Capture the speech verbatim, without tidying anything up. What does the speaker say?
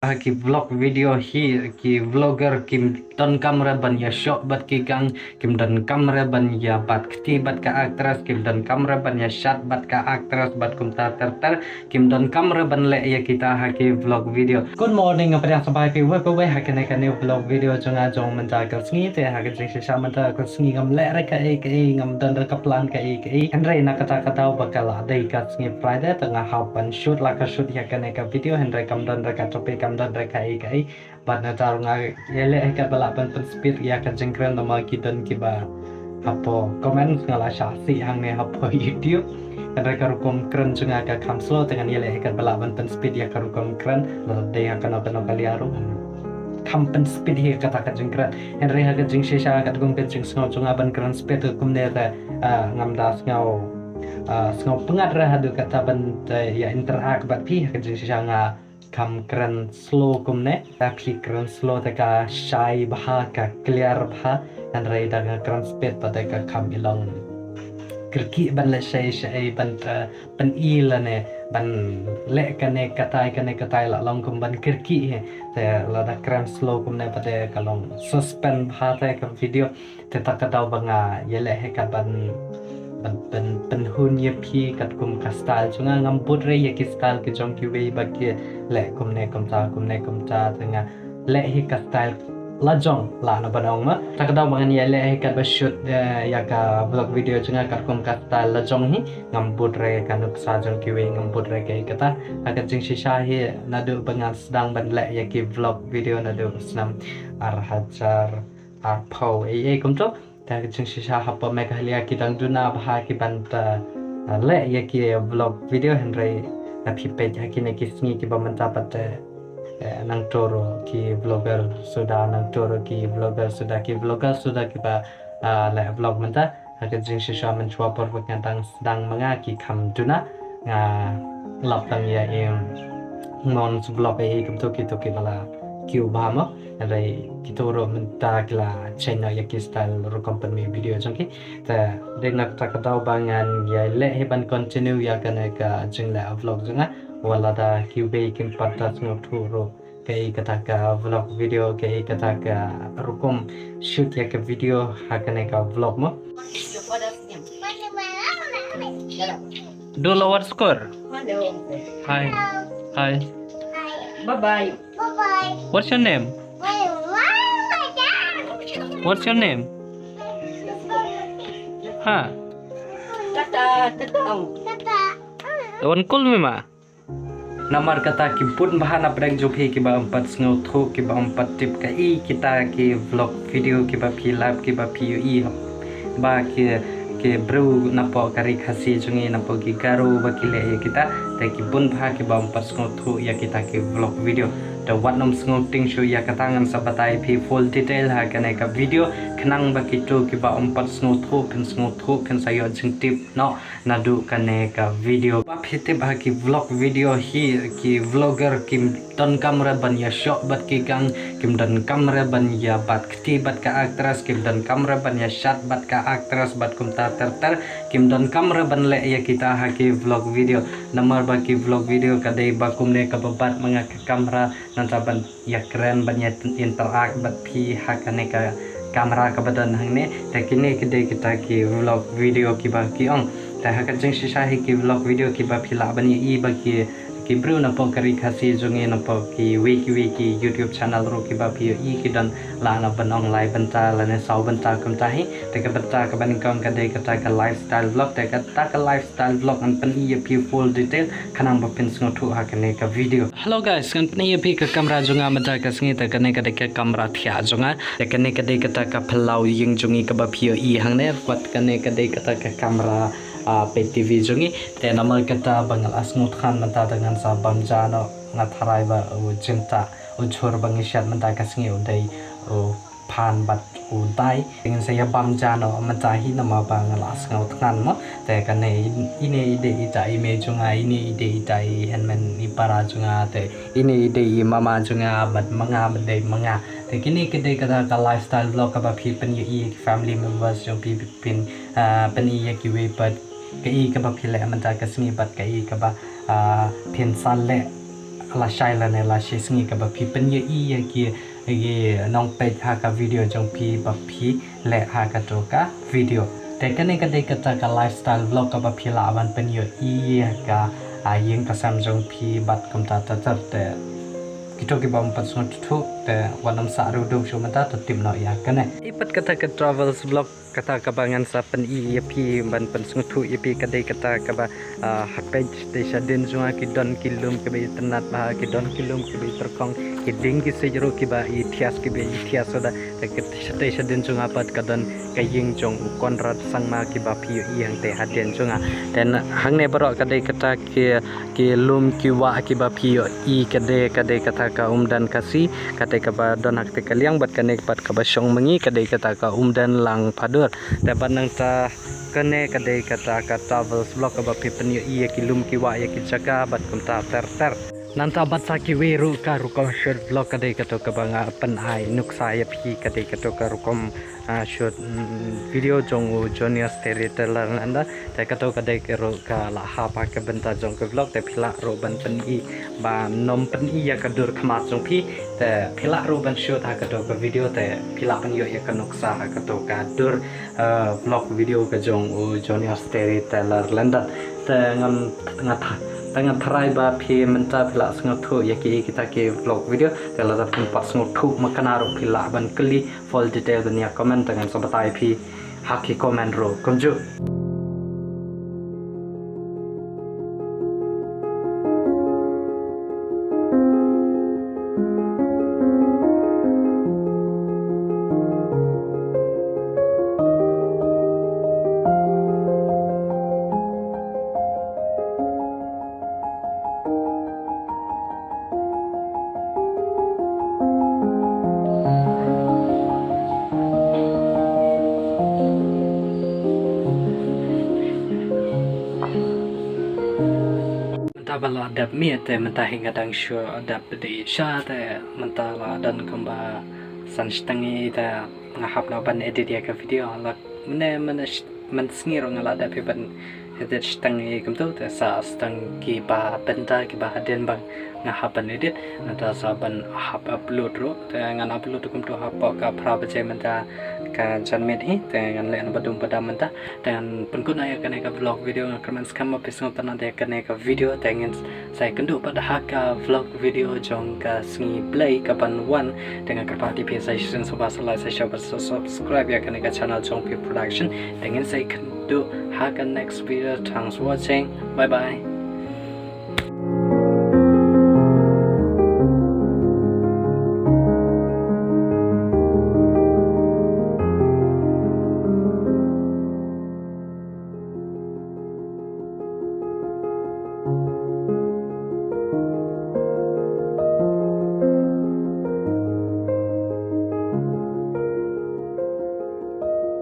Ha ki vlog video hi ki vlogger kim donkam re ban ïa shoh bad ki gang, kim donkam re ban ïa bat kti bad ka actress, kim donkam re ban ïa shat bad ka actress bad kumta ter ter, kim donkam re ban leh ïa kita ha ki vlog video. Good morning, nga pdiang sngewbha ïa phi uwei pa uwei ha kane ka new vlog video jong nga jong mynta ka sngi. Te ha ka jingshisha mynta ka sngi ngam leh re kaei kaei, ngam don re ka plan kaei kaei. Hynrei na kata ka daw ba ka la dei ka sngi Friday te nga hap ban shoot, la ka shoot ïa kane ka video, hynrei kam don re ka topic, kam don re kaei kaei. Bad nangta ruh nga ïaleh hi katba lah ban pynspeed ïa ka jingkren namar ki don kiba hapoh comments nga la shah sih hangne hapoh YouTube. Hynrei ka rukom kren jong nga ka kham slow te ngan ïaleh hi katba lah ban pynspeed ïa ka rukom kren. Lada dei ha kano kano ka liang ruh kham pynspeed hi kata ka jingkren. Hynrei ha ka jingshisha katkum ka jingsngew jong nga ban kren speed kumne te, ah, ngam da sngew, ah, sngew pyngngad re haduh katta ban, eh, ïa interact bad phi. Ha ka jingshisha nga kham kren slow kumne. Te phi kren slow te ka shai bha, ka clear bha. Hynrei da nga kren speed pat te ka kham i long kyrkieh ban leh shaei shaei, ban, eh, pyni lane ban leh kane katai kane katai, la long kum ban kyrkieh hi. Te lada kren slow kumne pat te ka long suspend bha te ka video. Te ta ka daw ba nga ïaleh hi kat ban, ban, ban pynhun ïa phi katkum ka style jong nga. Ngam bud re ïa ki style ki jong kiwei ba ki leh kumne kumta kumne kumta, te nga leh hi ka style la jong, lah na ban ong ma. Ta ka daw ba ngan ïaleh hi katba shoot, eh, ïa ka vlog video jong nga katkum ka style la jong hi. Ngam bud re ka nuksa jong kiwei, ngam bud re kaei kata. Ha ka jingshisha hi naduh ba nga sdang ban leh ïa ki vlog video naduh snem ar hajar arphew ei ei kumto. Te ha ka jingshisha hapoh Meghalaya ki dang duna bha ki ban, eh, leh ïa ki vlog video, hynrei na phi peit ha kine ki sngi kiba mynta pat te, eh, nangto ruh ki vlogger suda, nangto ruh ki vlogger suda, ki vlogger suda kiba, ah, leh vlog mynta. Ha ka jingshisha mynshuwa por ba nga dang sdang ma nga ki kham duna. Nga lap tang ïa i Mons vlog ei ei kumto, kito kiba la kiew bha mo. Hynrei kito ruh mynta ki la change noh ïa ki style rukom pynmih video jong ki. Te dei na kata ka daw ba ngan ïaleh hi ban continue ïa kane ka jingleh vlog jong nga. Wat lada kiwei kim pat da sngewthuh ruh kaei kata ka vlog video, kaei kata ka rukom shoot ïa ka video ha kane ka vlog mo. Dula, what score? Hello. Hi. Hi. Bye bye. What's your name? What's your name? Ha? Tata, tata. Don't call me ma. Namar kata ki bun bha na pdeng jong phi kiba ym pat sngewthuh, kiba ym pat tip kaei kita ki vlog video kiba phi lap, kiba phi ïohi ba ki, ki briew napoh ka ri Khasi jong ngi, napoh ki Garo ba ki leh ïa kita. Te ki bun bha kiba ym pat sngewthuh ïa kita ki vlog video. Te wat nym sngewtieng shuh ïa kata, ngan sa batai phi full detail ha kane ka video khnang ba kito kiba ym pat sngewthuh phin sngewthuh, phin sa ïoh jingtip noh naduh kane ka video. Ba phi tip ha ki vlog video hi ki vlogger kim donkam re ban ïa shoh bad ki gang, kim donkam re ban ïa bat kti bad ka actress, kim donkam re ban ïa shat bad ka actress bad kumta ter ter, kim donkam re ban leh ïa kita ha ki vlog video. Namar ba ki vlog video ka dei ba kumne kaba bat ma nga ka camera nangta ban ïa kren ban ïa interact bad phi ha kane ka camera kaba don hangne. Te kine ki dei kita ki vlog video kiba ki ong. Te ha ka jingshisha hi ki vlog video kiba phi lah ban ïohi ba ki, ki briew napoh ka ri Khasi jong ngi, napoh kiwei kiwei ki YouTube channel ruh kiba phi ïohi ki don lah na ban ong lai bynta lane saw bynta kumta hi. Te ka bynta kaba nyngkong ka dei kata ka lifestyle vlog. Te kata ka lifestyle vlog ngan pyni ïa phi full detail khnang ba phin sngewthuh ha kane ka video. Hello guys, ngan pyni ïa phi ka camera jong nga mynta ka sngi. Te kane ka dei ka camera thiah jong nga. Te kane ka dei kata ka phyllaw ïing jong ngi kaba phi ïohi hangne. Bad kane ka dei kata ka camera, ah, peit TV jong ngi. Te namar kata ba nga la sngewthngan mynta te ngan sa bam ja noh, nga tharai ba u jingtah u jhur ba ngi shet mynta ka sngi u dei u phan bad u dai. Te ngin sa ïa bam ja noh mynta hi namar ba nga la sngewthngan mo. Te kane ine i dei ita i mei jong nga, ine i dei ita i hynmen i para jong nga, te ine i dei i mama jong nga bad ma nga bad dei ma nga. Te kine ki dei kata ka lifestyle vlog kaba phi pynïohi ïa ki family members jong phi, phin, ah, pyni ïa kiwei pat kaei kaba phi leh mynta ka sngi bad kaei kaba, ah, phin sa leh lashai lane lashisngi kaba phi pynïohi ïa ki, ki nongpeit ha ka video jong phi ba phi leh ha kato ka video. Te kane ka dei kata ka lifestyle vlog kaba phi lah ban pynïohi ïa ka, ah, ïing ka sem jong phi bad kumta ter ter. Te kito kiba ym pat sngewthuh te wat nym sah ruduk shuh mynta, to tip noh ïa kane. I pat kata ka travels vlog, kata kaba ngan sa pyni ïa phi ban pynsngewthuh ïa phi ka dei kata kaba, ah, ha peit shatei shadien jong nga ki don ki lum kiba itynnad bha, ki don ki lum kiba ityrkhong, ki dieng ki siej ruh kiba ithias, kiba ithias suda. Te ka shatei shadien jong nga pat ka don ka ïing jong u Conrad Sangma kiba phi ïohi hangtei hadien jong nga. Te hangne baroh ka dei kata ki, ki lum ki wah kiba phi ïohi, ka dei, ka dei kata ka Umdan Khasi, kata kaba don ha kata ka liang bad kane pat kaba shong ma ngi ka dei kata ka Umdan Langphadur. Te bad nangta kane ka dei kata ka travels vlog kaba phi pynïohi ïa ki lum ki wah, ïa ki jaka bad kumta ter ter. Nangta bad sa kiwei ruh ka rukom shoot vlog ka dei kato kaba nga pyn-ai nuksa ïa phi ka dei kato ka rukom, ah, shoot, mm, video jong u Junior Storyteller London. Te kato ka dei ka ruh ka la hap ha ka bynta jong ka vlog, te phi lah ruh ban pyni ba nym pyni ïa ka dur khmat jong phi, te phi lah ruh ban shoot ha kato ka video, te phi lah ban ïoh ïa ka nuksa ha kato ka dur, eh, vlog video ka jong u Junior Storyteller London. Te ngan, nga tha-, te ngan tharai ba phi mynta phi lah sngewthuh ïa ki, kita ki vlog video, te lada phim pat sngewthuh makna ruh phi lah ban kylli full detail ban ïa comment, te ngan sa batai phi ha ki comment ruh kumjuh. Mynta ba la dep miet te mynta hi nga dang shu dep dih sha te mynta la don kumba san shiteng hi te nga hap noh ban edit ïa ka video la mynne mynne sh-, mynsngi ruh nga la dep hi ban edit shiteng hi kumto te sa shiteng kiba bynta kiba hadien ba nga hap ban edit nangta sa ban hap upload ruh te ngan upload kumto hapoh ka phra baje mynta ka janmiet hi te ngan leh na ba dum ba dam mynta. Te ngan pynkut noh ïa kane ka vlog video, nga kyrmen skhem ba phi sngewtynnat ïa kane ka video, te ngin sa ïakynduh pat ha ka vlog video jong ka sngi Blei kaban wan. Te nga kyrpad ïa phi sa shisien sngewbha sa like, sa share bad sa subscribe ïa kane ka channel jong Phi Production. Te ngin sa ïakynduh ha ka next video. Thanks for watching. Bye bye.